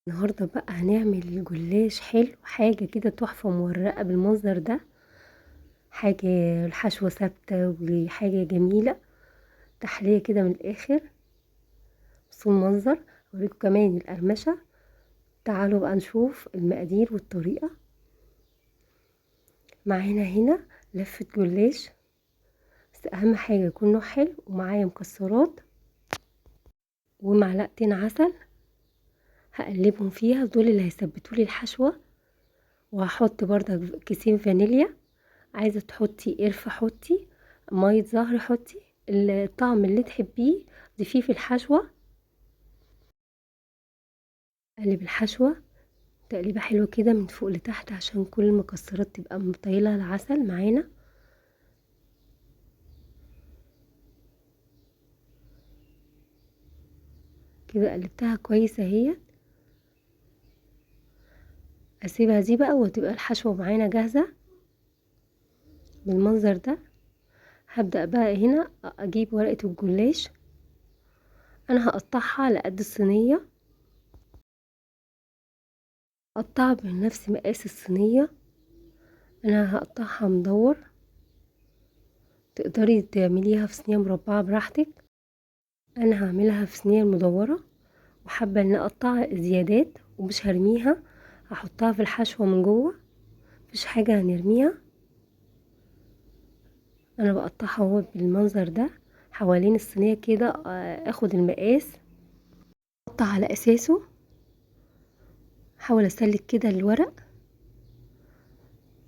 النهاردة بقى هنعمل جلاش حلو، حاجة كده تحفة مورقة بالمنظر ده، حاجة الحشوة ثابتة وحاجة جميلة، تحلية كده من الآخر. بصوا المنظر، هوريكم كمان القرمشة. تعالوا بقى نشوف المقادير والطريقة. معانا هنا لفة جلاش، بس أهم حاجة يكون نوع حلو، ومعايا مكسرات ومعلقتين عسل هقلبهم فيها، دول اللي هيثبتولي الحشوة. وهحط برضك كيسين فانيليا، عايزة تحطي قرفة حطي، مية زهر حطي، الطعم اللي تحبيه ضيفيه في الحشوة. قلب الحشوة تقليبة حلوة كده من فوق لتحت عشان كل المكسرات تبقى مطيلة العسل معانا. كده قلبتها كويس اهي. اسيبها دي بقى وتبقى الحشوة معانا جاهزة بالمنظر ده. هبدأ بقى هنا اجيب ورقة الجلاش، انا هقطعها على قد الصينية، اقطعها بنفس مقاس الصينية. انا هقطعها مدور، تقدري تعمليها في صينية مربعة براحتك. انا هعملها في صينية مدورة، وحابة ان اقطع زيادات ومش هرميها، هحطها في الحشوة من جوه، مفيش حاجة هنرميها. انا بقطعها اهو بالمنظر ده حوالين الصينية كده، اخد المقاس اقطع على اساسه، احاول اسلك كده الورق.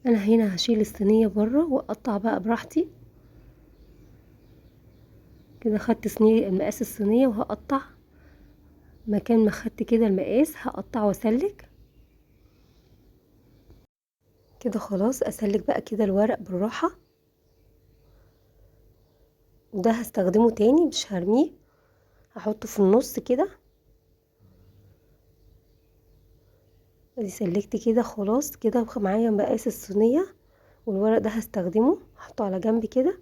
انا هنا هشيل الصينية بره واقطع بقى براحتي كده. خدت صينية المقاس الصينية وهقطع مكان ما خدت كده المقاس، هقطع واسلك كده. خلاص اسلك بقى كده الورق بالراحة، وده هستخدمه تاني مش هرميه، هحطه في النص كده. ادي سلكت كده خلاص كده معايا مقاس الصينية، والورق ده هستخدمه هحطه على جنب كده.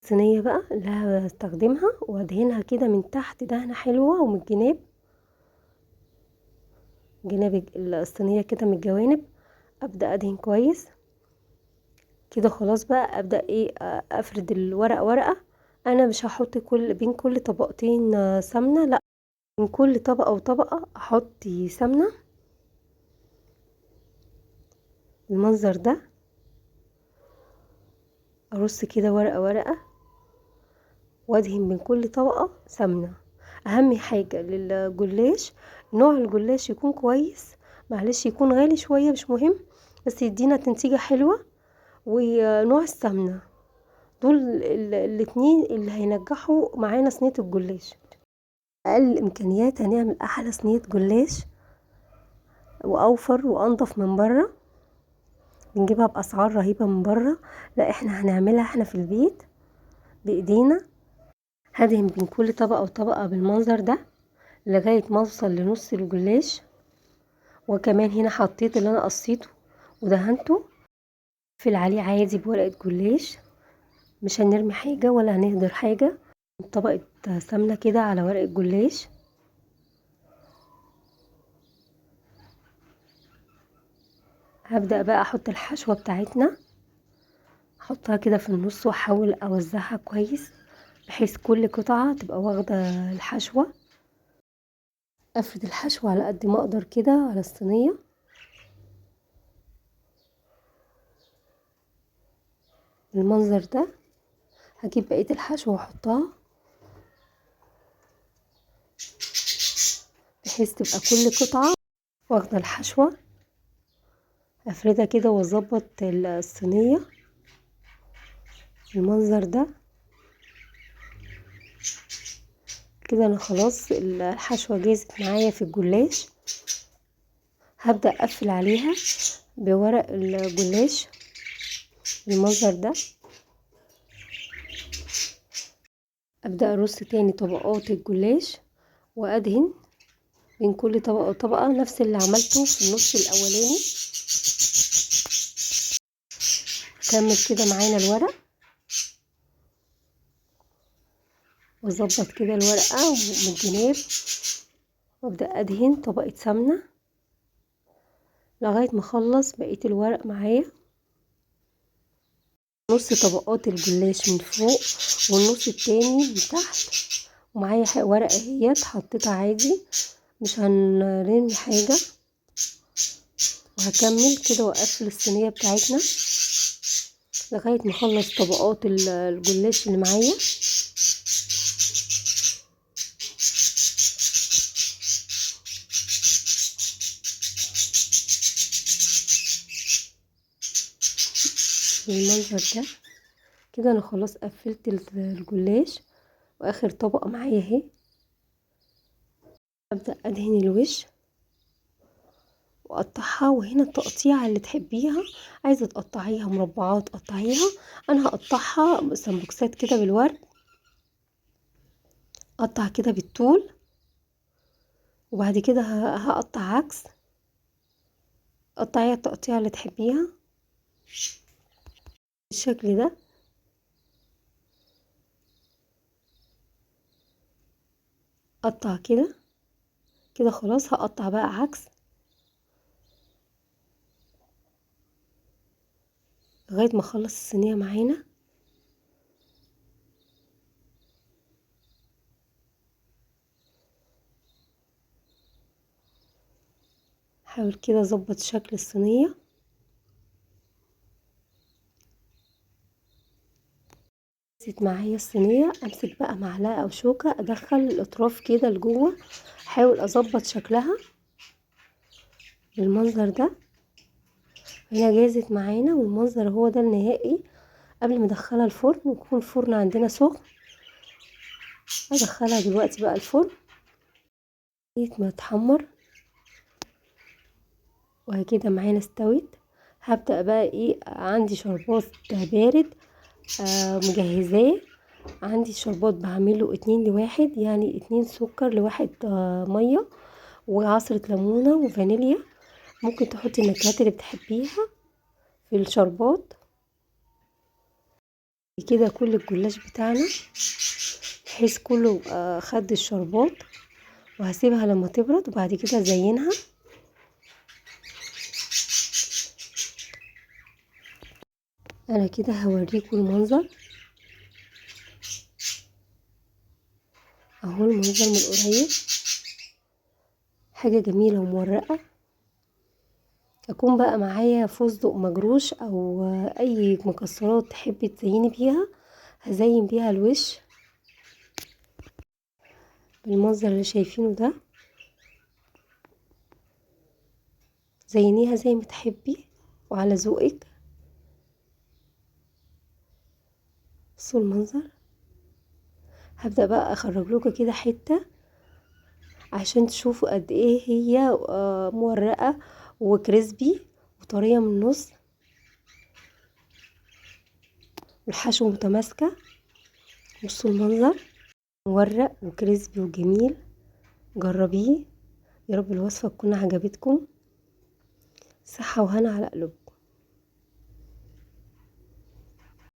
الصينية بقى اللي هستخدمها وادهنها كده من تحت دهنة حلوة، ومن الجناب، جناب الصينية كده من الجوانب ابدأ ادهن كويس كده. خلاص بقى ابدأ افرد الورقة ورقة. انا مش هحط بين كل طبقتين سمنة، لا، بين كل طبقة وطبقة احط سمنة بالمنظر ده. ارص كده ورقة ورقة وادهن بين كل طبقة سمنة. اهم حاجة للجلاش نوع الجلاش يكون كويس، معلش يكون غالي شوية مش مهم، بس يدينا تنتيجة حلوة. ونوع السمنة، دول الاتنين اللي هينجحوا معانا صينية الجلاش. اقل امكانيات هنعمل احلى صينية جلاش، واوفر وانضف من بره، بنجيبها باسعار رهيبة من بره، لا احنا هنعملها احنا في البيت بايدينا. هدهن بين كل طبقة وطبقة بالمنظر ده لغاية ما اوصل لنص الجلاش. وكمان هنا حطيت اللي انا قصيته ودهنته، اقفل عليه عادي بورقة جلاش، مش هنرمي حاجة ولا هنهدر حاجة. طبقة سمنة كده على ورقة جلاش. هبدأ بقى احط الحشوة بتاعتنا، احطها كده في النص واحاول اوزعها كويس بحيث كل قطعة تبقى واخدة الحشوة. افرد الحشوة على قد ما اقدر كده على الصينية. بالمنظر ده هجيب بقية الحشوة واحطها بحيث تبقى كل قطعة واخدة الحشوة. افردها كده واظبط الصينية بالمنظر ده كده. انا خلاص الحشوة جاهزت معايا في الجلاش. هبدأ اقفل عليها بورق الجلاش بالمنظر ده. ابدأ ارص تاني طبقات الجلاش وادهن بين كل طبقة وطبقة نفس اللي عملته في النص الاولاني. كمل كده معانا الورق واظبط كده الورقة من الجناب وابدأ ادهن طبقة سمنة لغاية ما اخلص بقية الورق معايا. نص طبقات الجلاش من فوق والنص التاني من تحت، ومعايا ورقة اهيت حطيتها عادي مش هنرمي حاجة. وهكمل كده واقفل الصينية بتاعتنا لغاية ما اخلص طبقات الجلاش اللي معايا. بالمنظر ده كده انا خلاص قفلت الجلاش، واخر طبقة معايا اهي. ابدأ ادهن الوش واقطعها، وهنا التقطيعة اللي تحبيها، عايزة تقطعيها مربعات قطعيها، انا هقطعها سمبوكسات كده بالورد، اقطع كده بالطول، وبعد كده هقطع عكس. قطعيها التقطيعة اللي تحبيها بالشكل ده. قطع كده كده خلاص. هقطع بقى عكس لغاية ما اخلص الصينية معانا. حاول كده اظبط شكل الصينية. مسكت معايا الصينية، امسك بقى معلقة او شوكة ادخل الاطراف كده لجوه، احاول اظبط شكلها بالمنظر ده. هنا جاهزت معانا، والمنظر هو ده النهائي. قبل ما ادخلها الفرن، ويكون الفرن عندنا سخن، ادخلها دلوقتي بقى الفرن ما تحمر. وهكده معانا استوت. هبدأ بقى ايه، عندي شربات بارد مجهزاه. عندي الشربات بعمله 2 ل1، يعني 2 سكر لواحد مية، وعصرة ليمونة وفانيليا. ممكن تحطي النكهات اللي بتحبيها في الشربات. كده كل الجلاش بتاعنا بحيث كله يبقى خد الشربات. وهسيبها لما تبرد وبعد كده ازينها. انا كده هوريكم المنظر اهو، المنظر من قريب، حاجة جميلة ومورقة. اكون بقى معايا فستق مجروش او اي مكسرات تحبي تزيني بيها، هزين بيها الوش بالمنظر اللي شايفينه ده. زينيها زي ما تحبي وعلى ذوقك. بصوا المنظر. هبدأ بقى اخرج لكم كده حتة عشان تشوفوا قد ايه هي مورقة وكريسبي وطرية من النص، والحشو متماسكة. بصوا المنظر، مورق وكريسبي وجميل. جربيه، يا رب الوصفة تكون عجبتكم. صحة وهنا على قلوبكم.